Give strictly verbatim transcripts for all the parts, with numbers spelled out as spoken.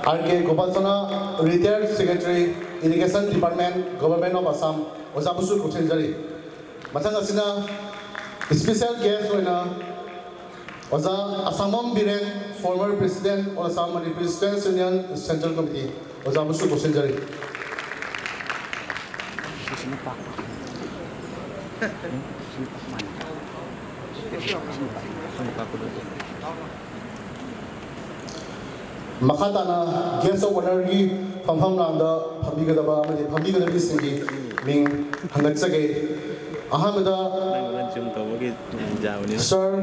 R K ꯒꯣꯄꯥꯜꯆꯅ, Retired Secretary, Irrigation Department, Government of Assam, ꯑꯣꯖꯥꯕꯨꯁꯨ ꯀꯧꯁꯤꯟꯖꯔꯤ꯫ ꯃꯊꯪ ꯑꯁꯤꯅ special guest ꯑꯣꯏꯅ ꯑꯣꯖꯥ ꯑꯁꯥꯡꯕꯝ Biren, former President, All Assam Manipuri Students Union, Central Committee, ꯑꯣꯖꯥꯕꯨꯁꯨ ꯀꯧꯁꯤꯟꯖꯔꯤ꯫ ꯃꯈꯥ ꯇꯥꯅ guest of honourꯒꯤ ꯐꯝꯐꯝ ꯂꯥꯡꯗ ꯐꯝꯕꯤꯒꯗꯕ ꯑꯃꯗꯤ ꯐꯝꯕꯤꯒꯗꯕꯤꯁꯤꯡꯒꯤ ꯃꯤꯡ ꯍꯪꯒꯠꯆꯒꯦ꯫ ꯑꯍꯥꯟꯕꯗ ꯅꯪ ꯍꯣꯔꯦꯟ ꯁꯨꯝ ꯇꯧꯕꯒꯤ ꯌꯥꯕꯅꯤꯅ꯫ Sir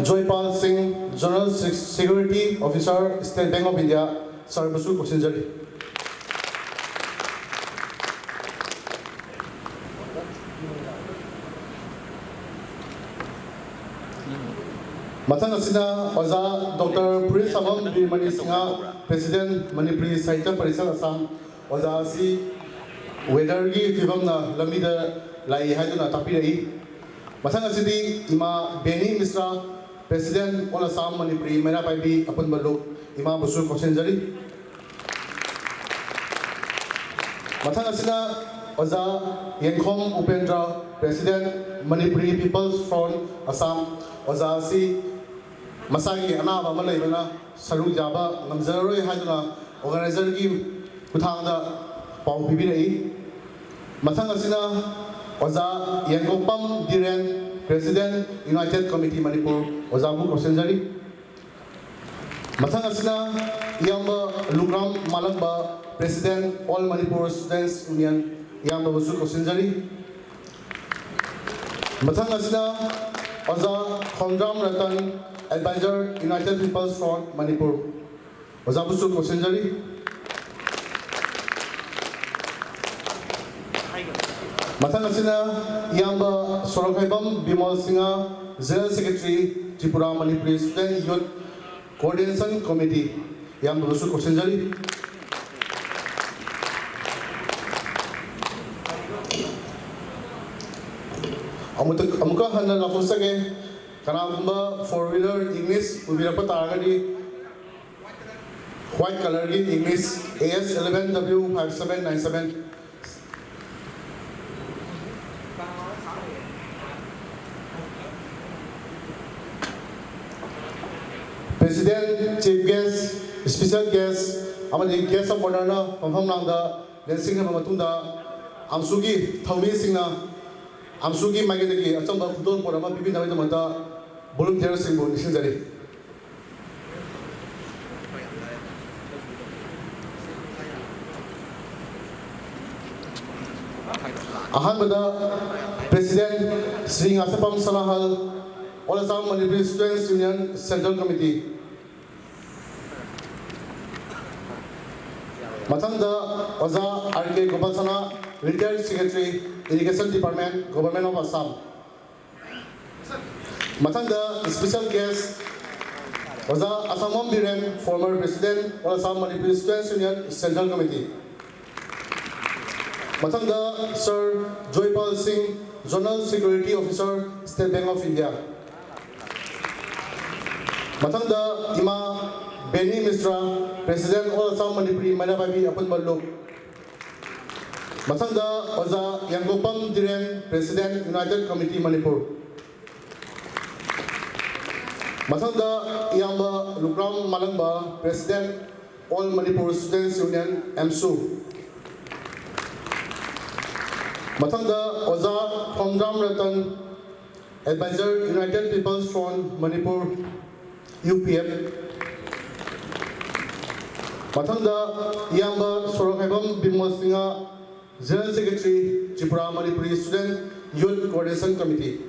ꯖꯣꯏꯄꯥꯜ ꯁꯤꯡ, General Security Officer, State Bank of India, ꯁꯥꯔꯕꯨꯁꯨ ꯀꯧꯁꯤꯟꯖꯔꯤ꯫ ꯃꯊꯪ ꯑꯁꯤꯅ ꯑꯣꯖꯥ doctor Phuritshabam Biramani Singh, President, Manipuri Sahitya Parishad Assam꯫ ꯑꯣꯖꯥ ꯑꯁꯤ weatherꯒꯤ ꯐꯤꯕꯝꯅ ꯂꯝꯕꯤꯗ ꯂꯥꯛꯏ ꯍꯥꯏꯗꯨꯅ ꯇꯥꯛꯄꯤꯔꯛꯏ꯫ ꯃꯊꯪ ꯑꯁꯤꯗꯤ ꯏꯃꯥ ꯕꯦꯅꯤ ꯃꯤꯁ꯭ꯔꯥ, President, All Assam Manipuri ꯃꯩꯔꯥ ꯄꯥꯏꯕꯤ ꯑꯄꯨꯟꯕ ꯂꯨꯞ, ꯏꯃꯥꯕꯨꯁꯨ ꯀꯧꯁꯤꯟꯖꯔꯤ꯫ ꯃꯊꯪ ꯑꯁꯤꯅ ꯑꯣꯖꯥ ꯌꯦꯡꯈꯣꯝ Upendra, President, Manipuri People's Front, Assam꯫ ꯑꯣꯖꯥ ꯑꯁꯤ ꯃꯁꯥꯒꯤ ꯑꯅꯥꯕ ꯑꯃ ꯂꯩꯕꯅ ꯁꯔꯨꯛ ꯌꯥꯕ ꯉꯝꯖꯔꯔꯣꯏ ꯍꯥꯏꯗꯨꯅ organizerꯒꯤ ꯈꯨꯠꯊꯥꯡꯗ ꯄꯥꯎ ꯄꯤꯕꯤꯔꯛꯏ꯫ ꯃꯊꯪ ꯑꯁꯤꯅ ꯑꯣꯖꯥ ꯌꯦꯡꯒꯣꯄꯝ ꯗꯤꯔꯦꯟ, President, United Committee Manipur, ꯑꯣꯖꯥꯕꯨ ꯀꯧꯁꯤꯟꯖꯔꯤ꯫ ꯃꯊꯪ ꯑꯁꯤꯅ ꯏꯌꯥꯝꯕ ꯂꯨꯒ꯭ꯔꯥꯝ ꯃꯥꯂꯪꯕ, President, All Manipur Students Union, ꯏꯌꯥꯝꯕꯕꯨꯁꯨ ꯀꯧꯁꯤꯟꯖꯔꯤ꯫ ꯃꯊꯪ ꯑꯁꯤꯅ ꯑꯣꯖꯥ ꯈꯣꯡꯗ꯭ꯔꯥꯝ Ratan, Advisor, United People's Front, Manipur, ꯑꯣꯖꯥꯕꯨꯁꯨ ꯀꯧꯁꯤꯟꯖꯔꯤ꯫ ꯃꯊꯪ ꯑꯁꯤꯅ ꯏꯌꯥꯝꯕ ꯁꯣꯔꯣꯛꯈꯥꯏꯕꯝ Bimol Singh, General Secretary, Tripura Manipuri Student Youth Coordination Committee, ꯏꯌꯥꯝꯕꯕꯨꯁꯨ ꯀꯧꯁꯤꯟꯖꯔꯤ꯫ ꯑꯃꯨꯛꯇ-, ꯑꯃꯨꯛꯀ ꯍꯟꯅ ꯂꯥꯎꯊꯣꯛꯆꯒꯦ꯫ ꯀꯅꯥꯒꯨꯝꯕ four wheeler English ꯎꯕꯤꯔꯛꯄ ꯇꯥꯔꯒꯗꯤ, White colorꯒꯤ English A S eleven W five seven nine seven꯫ President, Chief Guest, Special Guest ꯑꯃꯗꯤ Guest of Honourꯅ ꯐꯝꯐꯝ ꯂꯥꯡꯗ ꯂꯦꯡꯁꯤꯟꯈ꯭ꯔꯕ ꯃꯇꯨꯡꯗ, ꯑꯝꯁꯨꯒꯤ ꯊꯧꯃꯤꯁꯤꯡꯅ ꯑꯝꯁꯨꯒꯤ ꯃꯥꯏꯀꯩꯗꯒꯤ ꯑꯆꯝꯕ ꯈꯨꯗꯣꯜꯄꯣꯠ ꯑꯃ ꯄꯤꯕꯤꯅꯕꯒꯤꯗꯃꯛꯇ volunteerꯁꯤꯡꯕꯨ ꯅꯤꯡꯁꯤꯡꯖꯔꯤ꯫ ꯑꯍꯥꯟꯕꯗ President Shri ꯉꯥꯁꯥꯄꯝ ꯁꯅꯥꯍꯜ, All Assam Manipuri Students Union Central Committee꯫ ꯃꯊꯪꯗ ꯑꯣꯖꯥ R K ꯒꯣꯄꯥꯜ ꯁꯅꯥ, Retired Secretary, Irrigation Department, Government of Assam꯫ ꯃꯊꯪꯗ Special Guest ꯑꯣꯖꯥ ꯑꯁꯥꯡꯕꯝ Biren, Former President, All Assam Manipuri Students Union Central Committee꯫ ꯃꯊꯪꯗ Sir ꯖꯣꯏꯄꯥꯜ ꯁꯤꯡ, Zonal Security Officer, State Bank of India꯫ ꯃꯊꯪꯗ ꯏꯃꯥ ꯕꯦꯅꯤ ꯃꯤꯁ꯭ꯔꯥ, President, All Assam Manipuri ꯃꯩꯔꯥ ꯄꯥꯏꯕꯤ ꯑꯄꯨꯟꯕ ꯂꯨꯞ꯫ ꯃꯊꯪꯗ ꯑꯣꯖꯥ ꯌꯥꯡꯒꯣꯄꯝ ꯗꯤꯔꯦꯟ, President, United Committee ꯃꯅꯤꯄꯨꯔ꯫ ꯃꯊꯪꯗ ꯏꯌꯥꯝꯕ ꯂꯨꯀ꯭ꯔꯥꯝ ꯃꯥꯂꯪꯕ, President, All Manipur Students Union, AMSU꯫ ꯃꯊꯪꯗ ꯑꯣꯖꯥ ꯐꯣꯡꯗ꯭ꯔꯥꯝ Ratan, Advisor, United People's Front Manipur, U P F꯫ ꯃꯊꯪꯗ ꯏꯌꯥꯝꯕ ꯁꯣꯔꯣꯛꯈꯥꯏꯕꯝ Bimol Singh, General Secretary, Tripura Manipuri Student Youth Coordination Committee꯫